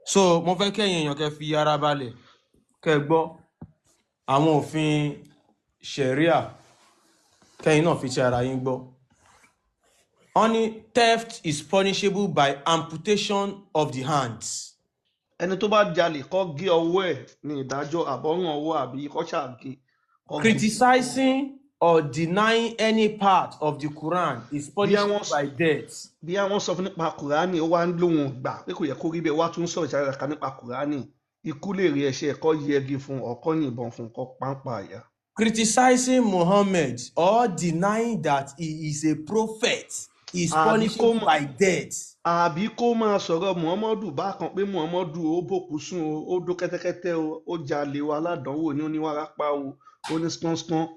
So mo fẹ́ kẹ́yìn èèyàn kẹ́ fi ara balẹ̀ kẹ́ gbọ́ àwọn òfin sharia, kẹ́yìn náà fi ti ara yín gbọ́. Wọ́n ní theft is punishable by amputation of the hands. Ẹni tó bá jalè, kó gé ọwọ́ ẹ̀ ní ìdájọ́, àbọ̀rùn ọwọ́ àbí kó ṣàgé, kó gé. Criticizing or denying any part of the Quran is Bí punishable àwọn by death. Bí àwọn sọ fún nípa Kùránì, ó wá ń lóhun gbà pé kò yẹ kó rí bẹ́ẹ̀, wá tún sọ̀rọ̀ ìṣàrẹ̀ nípa Kùránì, ikú lè rí ẹ̀ṣẹ̀, kó yẹgi fún, ọkọ yìnbọn fún, kó pàǹpà àyà. Criticizing Muhammad or denying that he is a prophet is Àbí kó punishable by death. Àbí kó máa sọ̀rọ̀ Muhammadu bákan pé Muhammadu ó bòkú sùn o, ó dó kẹ́tẹ́kẹ́tẹ́ o, ó jalè o, aládánwò ní, oníwárápá o, ó ní skánskán,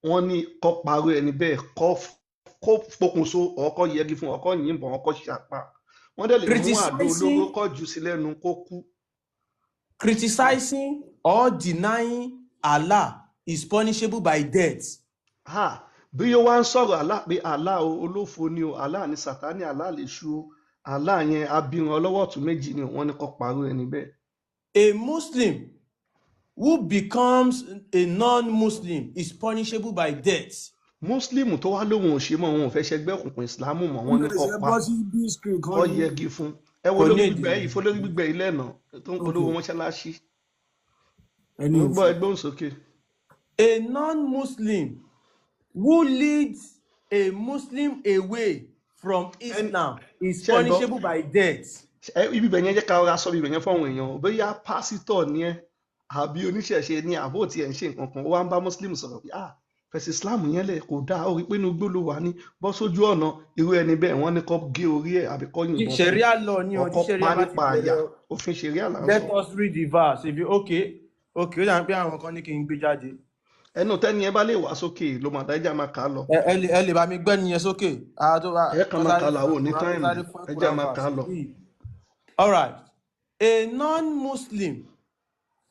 wọ́n ní kó parọ́ ẹni bẹ́ẹ̀, kó pokùnso, ọkọ yẹgi fún, ọkọ yìnbọn, ọkọ ṣàpá. Wọ́n dẹ̀ lè mú àdó olóró Criticizing kó jù sí lẹ́nu kó kú. Criticizing or denying Allah is punishable by death. Ha, bí ó wá ń sọ̀rọ̀ Allah pé Allah o, olófo ni o, Allah ní Sátánì, Allah lè ṣu o, Allah yẹn abirùn ọlọ́wọ́ ọ̀tún méjì ni, wọ́n ní kó parọ́ ẹni bẹ́ẹ̀. A Muslim who becomes a non-Muslim is punishable by death. Muslim tó wá lóhun ò ṣe mọ́, òun ò fẹ́ ṣẹgbẹ́ òkùnkùn ìsìlámù mọ́, wọ́n ní kó Ṣe pa bọ́ sí bí screen kó kan ní. yẹgi fún. Ẹ wo Kò olórí ní gbígbẹ ìdí. yìí, fọlórí gbígbẹ ilé ẹ̀nà tó ń polówó mọ́ṣáláṣí. Ẹni Mo ń gbọ́ òfin. ẹgbẹ́ òsókè. A non-Muslim who leads a Muslim away from Islam is Ṣé ẹ gbọ́? punishable by death. Ẹ ibi ibẹ̀ yẹn, jẹ́ ká rọra sọ ibi ibẹ̀ yẹn fáwọn èèyàn. Bóyá pásítọ̀ ni ẹ́ àbí oníṣẹ̀ṣe ni àbó tiẹ̀ ń ṣe nǹkan kan, ó wá ń bá Muslim sọ̀rọ̀ pé, "Ah, fẹ̀sì Islam yẹn lẹ̀, kò dáa, ó rí pé inú igbó ló wà ní, bọ́ sójú ọ̀nà." Irú ẹni bẹ́ẹ̀, wọ́n ní kó gé orí ẹ̀ àbí kó yìnbọn fún Sharia law ní ọkọ ọdún Sharia pa bá ti nípa àyà. bẹ̀rẹ̀. Òfin Sharia là ń Let sọ. us read the verse. If you okay, ó dàbí pé àwọn kan ní kí n gbé jáde. Ẹnu tẹ́ni ẹ bá lè wá sókè ló máa dájà, máa kà á lọ. Ẹ lè bá mi gbẹ́ nìyẹn sókè. Ah, tó bá Ẹ kàn tó máa sáré kà á lọ, àwọn ò ní tó time. sáré fún Ẹ jẹ́ Quran máa kà á verse. lọ. All right. A non-Muslim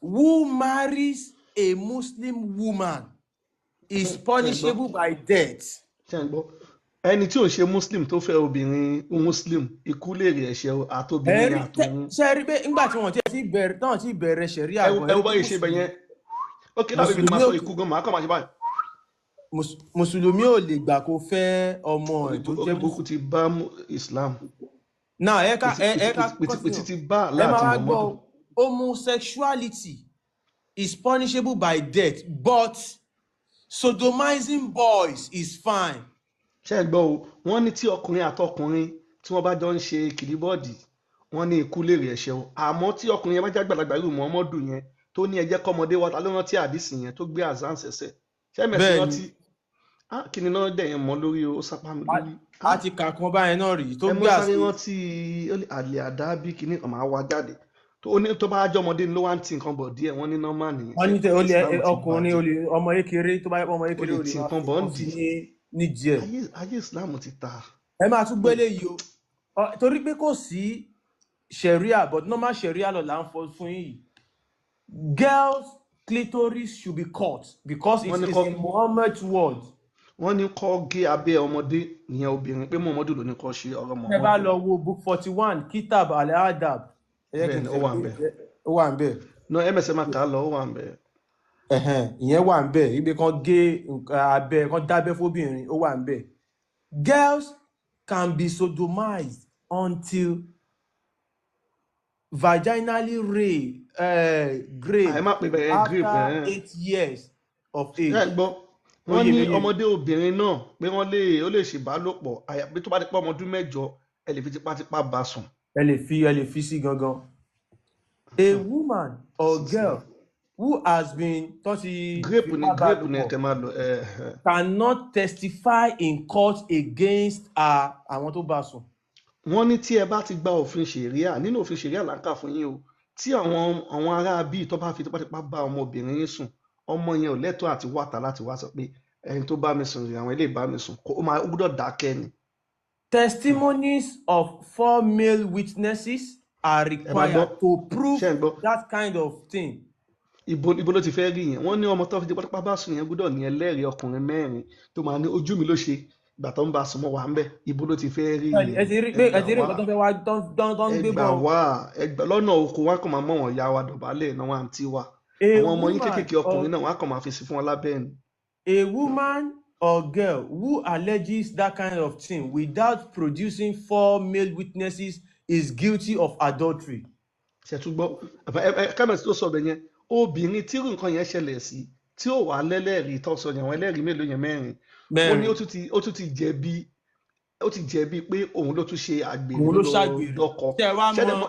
who marries a Muslim woman is Ṣé ń gbọ́? punishable by death. Ṣé ń gbọ́? Ẹni tí ò ṣe Muslim tó fẹ́ obìnrin Muslim, ikú lè rí ẹ̀ṣẹ̀ o, àtobìnrin Ẹ rí àtòun. Ṣe rí pé nígbà tí wọ́n ti bẹ̀rẹ̀, tán ti bẹ̀rẹ̀ sharia Ẹ wo gan, ẹ ẹ wo rí pé báyìí ṣe bẹ̀ mùsùlùmí yẹn. Ó kí lábẹ́ mi máa mùsùlùmí sọ ò ikú gan, màá kàn máa ṣe báyìí. Mùsùlùmí ò lè gbà kó fẹ́ ọmọ Orí ẹ̀ tó jẹ́ orí burúkú ti bá Islam. Now ẹ ká ẹ ẹ ká Pìtìpìtì continue. ti bá Ẹ Allah máa àti wá gbọ́ Muhammadu. o, homosexuality is punishable by death, but sodomizing boys is fine. Ṣé ẹ gbọ́ o? Wọ́n ní tí ọkùnrin àtọkùnrin tí wọ́n bá jọ ń ṣe kìlíbọ́ọ̀dì, wọ́n ní ikú lè rí ẹ̀ṣẹ̀ o. Àmọ́ tí ọkùnrin yẹn bá jágbàlagbà irú Muhammadu yẹn tó ní ẹjẹ́ kọ́mọdé wa, ta ló rántí àdìsí yẹn tó gbé azan ṣẹ̀ṣẹ̀? Ṣé mẹ̀sì Bẹ́ẹ̀ ni. rántí? Ah, kí ni náà dẹ̀ yẹn mọ́ lórí o, ó sápá mi lórí. A Ah, ti kà kan báyẹn náà rí tó ẹ gbé mọ́ sáré àṣẹ. Rántí ó ní àlè àdá bí kinní kan máa wá jáde tó ó ní tó bá jọmọdé ni ló wá ń ti nǹkan bọ̀ díẹ̀, wọ́n ní nọ́mà nìyẹn. Wọ́n ní tẹ ó lè Islam ti ọkùnrin ó bàjẹ́. lè ọmọ kékeré, tó bá yẹ pé ọmọ Ó kékeré lè ó lè ti máa nǹkan fi bọ̀ ń nǹkan sí dì. ní díẹ̀. Ayé Islam ti ta. Ẹ máa tún gbélé yìí o. Torí pé kò sí sharia, but normal sharia law là ń fọ fún yín yìí. Girls' clitoris should be cut because it Wọ́n ní is kọ́ in Muhammad's word. Wọ́n ní kọ́ gé abẹ́ ọmọdé ìyẹn obìnrin, pé Muhammadu ló ní kọ́ ṣe ọ̀rọ̀ Ẹ bá Muhammadu. lọ wo book 41, Kitab al-Adab, ẹ jẹ́ kí Bẹ́ẹ̀ n ni, ó tẹ̀ wà ń bẹ̀. Ó wà ń bẹ̀. Náà ms máa kà á lọ, ó wà ń bẹ̀. Ẹ̀hẹ̀n, ìyẹn wà ń bẹ̀, ibi kan gé nǹkan abẹ́ kan dábẹ́ fóbìnrin, ó wà ń bẹ̀. Girls can be sodomized until vaginally Ẹ grape má pè bẹ́ẹ̀, grape. After Ẹ̀ 8 years of ẹ age. gbọ́? Ó Wọ́n yé ní mi yé. ọmọdé obìnrin náà pé wọ́n lè ó lè ṣèbálòpọ̀, àyàfi tó bá ti pé ọmọ ọdún 8, ẹ lè fi tipátipá bá sùn. Ẹ lè fi sí gangan. A woman or girl who has been tó ti Grape ni. fipá bá Grape lò ni pọ̀ kẹ máa lò ẹ ẹ. cannot testify in court against her, àwọn tó bá sùn. Wọ́n ní tí ẹ bá ti gba òfin ṣẹ̀ríà, nínú òfin ṣẹ̀ríà là ń kà fún yín o, tí àwọn ará bíi tó bá fi tipátipá bá ọmọbìnrin yín sùn, ọmọ yẹn ò lẹ́tọ̀ọ́ àti wàtà láti wá sọ pé ẹni tó bá mi sùn rèé, àwọn eléyìí bá mi sùn kó ó máa ó gbọ́dọ̀ dákẹ́ ni. Testimonies of four male witnesses are Ẹ máa gbọ́. required to prove Ṣé ẹ ń gbọ́? that kind of thing. Ibo ló ti fẹ́ rí yẹn? Wọ́n ní ọmọ tó fi tipátipá bá sùn yẹn gbọ́dọ̀ ní ẹlẹ́rìí ọkùnrin mẹ́rin tó máa ní ojú mi ló ṣe. Ìgbà tó ń bá a sùn mọ́ wà ń bẹ̀, ibo ló ti fẹ́ rí Ẹ yẹn? ti rí Ẹ pé ẹ gbà ti rí wá, nǹkan tó ń fẹ́ wá tó ń ẹ gbé gbà bọ̀. wá, ẹ gbà lọ́nà oko, wọn kàn máa mọ̀ wọ́n ya wa dọ̀bálẹ̀ náà, wọn àǹtí wa, A àwọn ọmọ yín woman kéékèèké or ọkùnrin náà, wọn á kàn máa fi sí fún wọn lábẹ́ ni. A woman or girl who alleges that kind of thing without producing four male witnesses is guilty of adultery. Ṣètúgbọ́ kámẹ́sì tó sọ ọbẹ̀ yẹn, obìnrin tí irú nǹkan yẹn ṣẹlẹ̀ sí tí ó wà lẹ́lẹ́rìí tó sọ yẹn, àwọn ẹlẹ́rìí mélòó yẹn, mẹ́rin, ó ní Mẹ́rin. ó tún ti jẹ̀bi, ó ti jẹ̀bi pé òun ló tún ṣe àgbèrè, Òun ló ló lọ ṣàgbèrè. dọ́kọ. Tẹ wá ṣẹ́dẹ̀ mọ mọ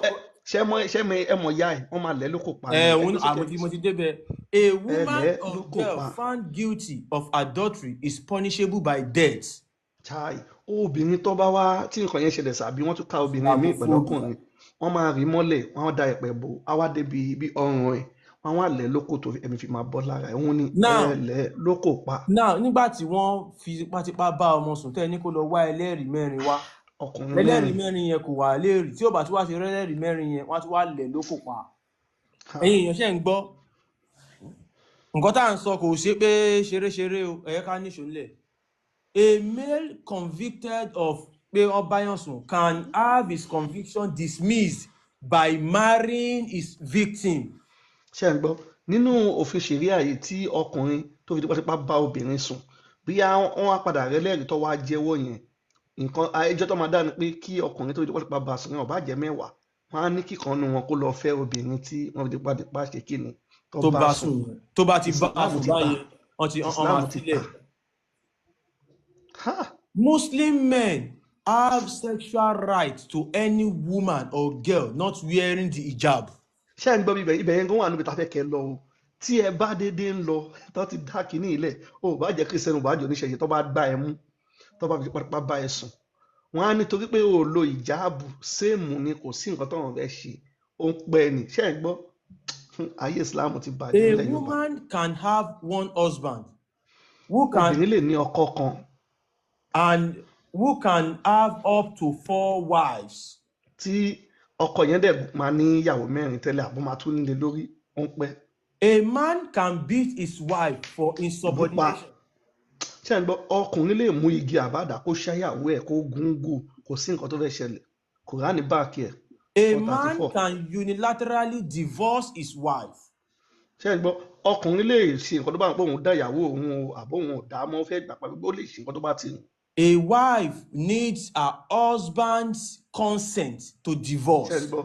ṣẹ́ mọ ṣẹ́ mọ ẹ mọ ya ẹ̀, wọ́n máa lẹ́ lóko pa ni. Ẹ Ẹ òun gbé sókè. àmọ́ tí mo ti débẹ̀. A Ẹ woman lẹ́ or lóko girl pa. found guilty of adultery is punishable by death. Chai, obìnrin tó bá wá tí nǹkan yẹn ṣẹlẹ̀ sàbí wọ́n tún ká obìnrin míì pẹ̀lú Xenophobia. ọkùnrin, wọ́n máa rí mọ́lẹ̀, wọ́n á da ẹ̀pẹ̀ bò á wá débi ibi ọrùn ẹ̀, wọ́n á wá lẹ̀ lóko tó ẹ̀mí fi máa bọ́ lára ẹ̀. Òun ni Now ẹ lẹ̀ lóko pa. Now, nígbà tí wọ́n fi tipátipá bá ọmọ sùn, tẹ́ ẹ ní kó lọ wá ẹlẹ́rìí mẹ́rin wá, Ọkùnrin ẹlẹ́rìí mẹ́rin. mẹ́rin yẹn kò wà léèrè. Tí ó bá tún wá ṣe rẹ́lẹ́rìí mẹ́rin yẹn, wọ́n á tún wá lẹ̀ lóko pa. Ha. Ẹ̀yin èèyàn, ṣe ń gbọ́ nǹkan tá à ń sọ? Kò ṣe pé ṣeréṣeré o. Ẹ̀yẹ ká níṣó ńlẹ̀. A male convicted of pé wọ́n báyàn sùn can have his conviction dismissed by marrying his victim. Ṣé ń gbọ́? Nínú òfin ṣẹ̀ríà yìí, tí ọkùnrin tó fi tipátipá bá obìnrin sùn, bí wọ́n á padà rẹ́lẹ́rìí tó wá jẹ́wọ́ yẹn, nǹkan ẹjọ́ tó máa dá ni pé kí ọkùnrin tó fi tipátipá bá sùn yẹn, ó bá jẹ́ 10, wọ́n á ní kíkan nu wọn kó lọ fẹ́ obìnrin tí wọ́n fi tipátipá ṣe kí ni tó tó bá bá sùn. sùn yẹn, tó bá ti bá Ìsìláàmù sùn ti ta. báyẹn, wọ́n ti wọ́n máa Ìsìláàmù ti sílẹ̀. ta. Ha. Muslim men have sexual right to any woman or girl not wearing the hijab. Ṣé ń gbọ́? Ibẹ̀ ibẹ̀ yẹn gan wà níbi tá a fẹ́ kẹ́ lọ o. Tí ẹ bá dédé ń lọ tó ti dá kínní ilẹ̀ o, ò bá jẹ́ Christian, ò bá jẹ́ oníṣẹ̀ṣe, tó bá gbá ẹ mú, tó bá fi tipátipá bá ẹ sùn, wọ́n á nítorí pé o lo ìjáàbù, same ni, kò sí nǹkan tó wọn fẹ́ ṣe, ó ń pẹ́ ni. Ṣé ń gbọ́? Ayé Islam ti bàjẹ́ A nílẹ̀ Yorùbá. woman can have one husband who can Obìnrin lè ní ọkọ kan and who can have up to four wives. Tí ọkọ yẹn dẹ̀ máa ní ìyàwó mẹ́rin tẹ́lẹ̀, àbó máa tún nílé lórí, ó ń pẹ́. A man can beat his wife for Búpa. insubordination. Ṣé ń gbọ́? Ọkùnrin lè mú igi àbádà kó ṣáyàwó ẹ̀, kó gúngù, kò sí nǹkan tó fẹ́ ṣẹlẹ̀. Kùránì back ẹ̀. A 434. man can unilaterally divorce his wife. Ṣé ń gbọ́? Ọkùnrin lè ṣe nǹkan tó bá ń pọ̀, òun dá ìyàwó òun o, àbó òun ò dá mọ́, ó fẹ́ gbà pàdé, ó lè ṣe nǹkan tó bá ti wù. A wife needs her husband's consent to Ṣé ń divorce. gbọ́?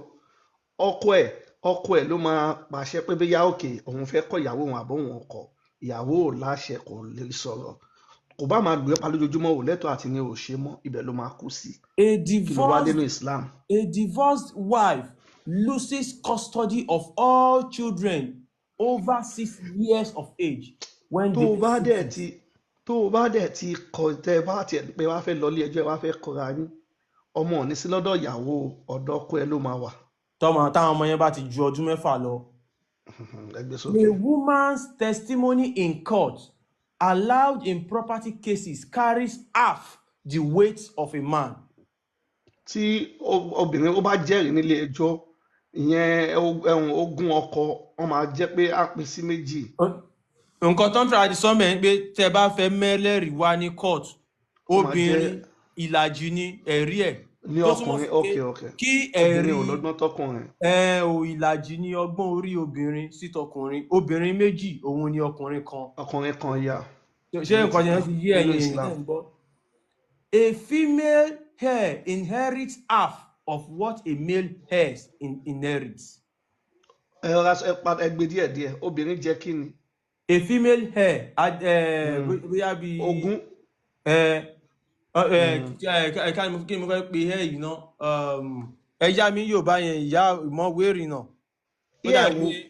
Ọkọ ẹ̀ ló máa pàṣẹ pé bóyá òkè òun fẹ́ kọ ìyàwó òun àbó òun ọkọ ìyàwó ò láṣẹ, kò lè sọ̀rọ̀, kò bá máa lù ẹ́ pa lójoojúmọ́, ò lẹ́tọ̀ọ́ àti ní ò ṣe mọ́, ibẹ̀ ló máa kú sí. A Kí ló wá divorced dénú Islam? A divorced wife loses custody of all children over 6 years of age when Tó they o bá dẹ̀ citizens. ti tó o bá dẹ̀ ti kọ, tẹ bá tiẹ̀ pé wàá fẹ́ lọ ilé ẹjọ́, ẹ wàá fẹ́ kọra yín, ọmọ ò ní sí lọ́dọ̀ ìyàwó, ọ̀dọ̀ ọkọ ẹ ló máa wà. Tọ́mọ táwọn ọmọ yẹn bá ti ju ọdún 6 lọ. Ẹ gbé A sókè. woman's testimony in court allowed in property cases carries half the weight of a man. Tí obìnrin ó bá jẹ́rìí nílé ẹjọ́, ìyẹn ẹ̀hún ogún ọkọ wọn máa jẹ́ pé á pín sí méjì. Nǹkan tó ń try àti sọ́mọ̀ ẹ̀ ń pé tẹ́ bá fẹ́ mẹ́lẹ́rìí wá ní court, Ó máa jẹ́ obìnrin ìlàjì ni ẹ̀rí ẹ̀, ní tó túmọ̀ ọkùnrin sí pé ok kí obìnrin ẹ̀rí ò lọ́gbọ́n tọkùnrin. Ẹ ò, ìlàjì ni ọgbọ́n orí obìnrin sí tọkùnrin. Obìnrin méjì òun ni ọkùnrin kan. Ọkùnrin kan ya. Ṣé Ìyẹn ti nǹkan yẹn tà ti yé nínú ẹ̀yin èèyàn Islam. tẹ́ ń gbọ́? A female heir inherits half of what a male heir inherits. Ẹ rọra ẹ pa, ẹ gbé díẹ̀ díẹ̀. Obìnrin jẹ́ kí ni? A female heir bóyá bí Ogún. ẹ ẹ ẹ kí ni mo fẹ́ pe heir yìí ná? Ẹ yá mi yóò bá yẹn ìyá ìmọ̀wérì náà. Ó dà Ìyàwó. pé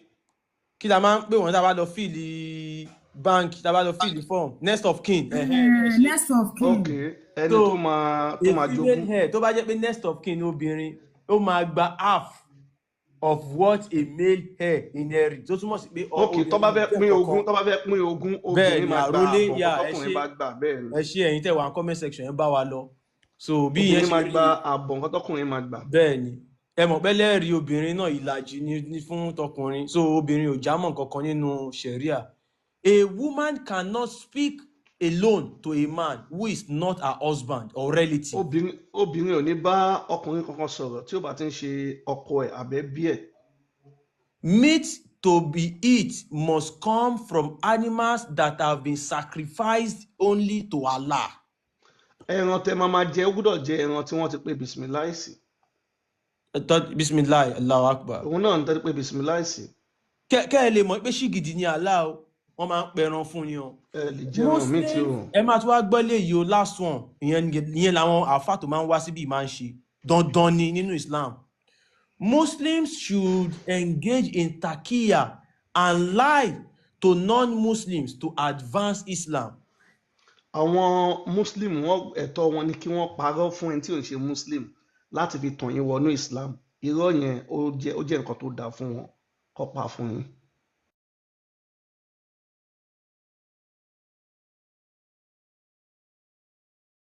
kí la máa ń pè wọ́n tá a bá lọ fill báńkì, tá a bá lọ fill form, next of kin. Ẹ̀hẹ́n, ẹ ṣé. Next of kin. Ok, ẹni So tó máa tó a máa female jogún. heir, tó bá jẹ́ pé next of kin obìnrin, ó máa gba half of what a male heir inherit, tó túmọ̀ sí pé Ok, tó bá obìnrin fẹ́ jẹ́ pín ogún kankan. tó bá fẹ́ pín ogún, Bẹ́ẹ̀ obìnrin ni, máa gba àrólé àbọ̀ yà. nǹkan Ẹ tọkùnrin ṣé, bá gbà, bẹ́ẹ̀ ni. ẹ ṣé ẹ̀yin tẹ́ wà ní comment section, ẹ bá wa lọ. So bí ìyẹn Obìnrin ṣe máa rí gba àbọ̀ nǹkan tọkùnrin máa gbà. Bẹ́ẹ̀ ni, ẹ mọ̀ pé lẹ́ẹ̀rí obìnrin náà, ìlàjì ni fún tọkùnrin, so obìnrin ò jámọ́ kankan nínú ṣẹ̀ríà. A woman cannot speak alone to a man who is not her husband or relative. Obìnrin ò ní bá ọkùnrin kankan sọ̀rọ̀ tí ó bá ti ń ṣe ọkọ ẹ̀ àbẹ́bí ẹ̀. Meat to be eat must come from animals that have been sacrificed only to Allah. Ẹran tẹ máa máa jẹ, ó gbúdọ̀ jẹ ẹran tí wọ́n ti pè bisimilahi sí. Bismillah, Allahu Akbar. Òun náà ń tẹ́lẹ̀ pé bisimilahi sí. Kẹ́ ẹ lè mọ̀ pé ṣìgìdì ni Allah o, wọ́n máa ń pẹran fún ni o. Ẹ lè jẹ ẹran míì tí Muslim, ò. ẹ máa tún wá gbọ́ léyìí o, last one, ìyẹn làwọn àáfà tó máa ń wá síbí máa ń ṣe. Dandan ni nínú Islam. Muslims should engage in taqiyya and lie to non-Muslims to advance Islam. Àwọn muslim, wọn ẹ̀tọ́ wọn ni kí wọ́n parọ́ fún ẹni tí ò ń ṣe muslim láti fi tàn yín wọnú Islam. Irọ́ yẹn, ó jẹ́ nǹkan tó dáa fún wọn kó pa fún yín.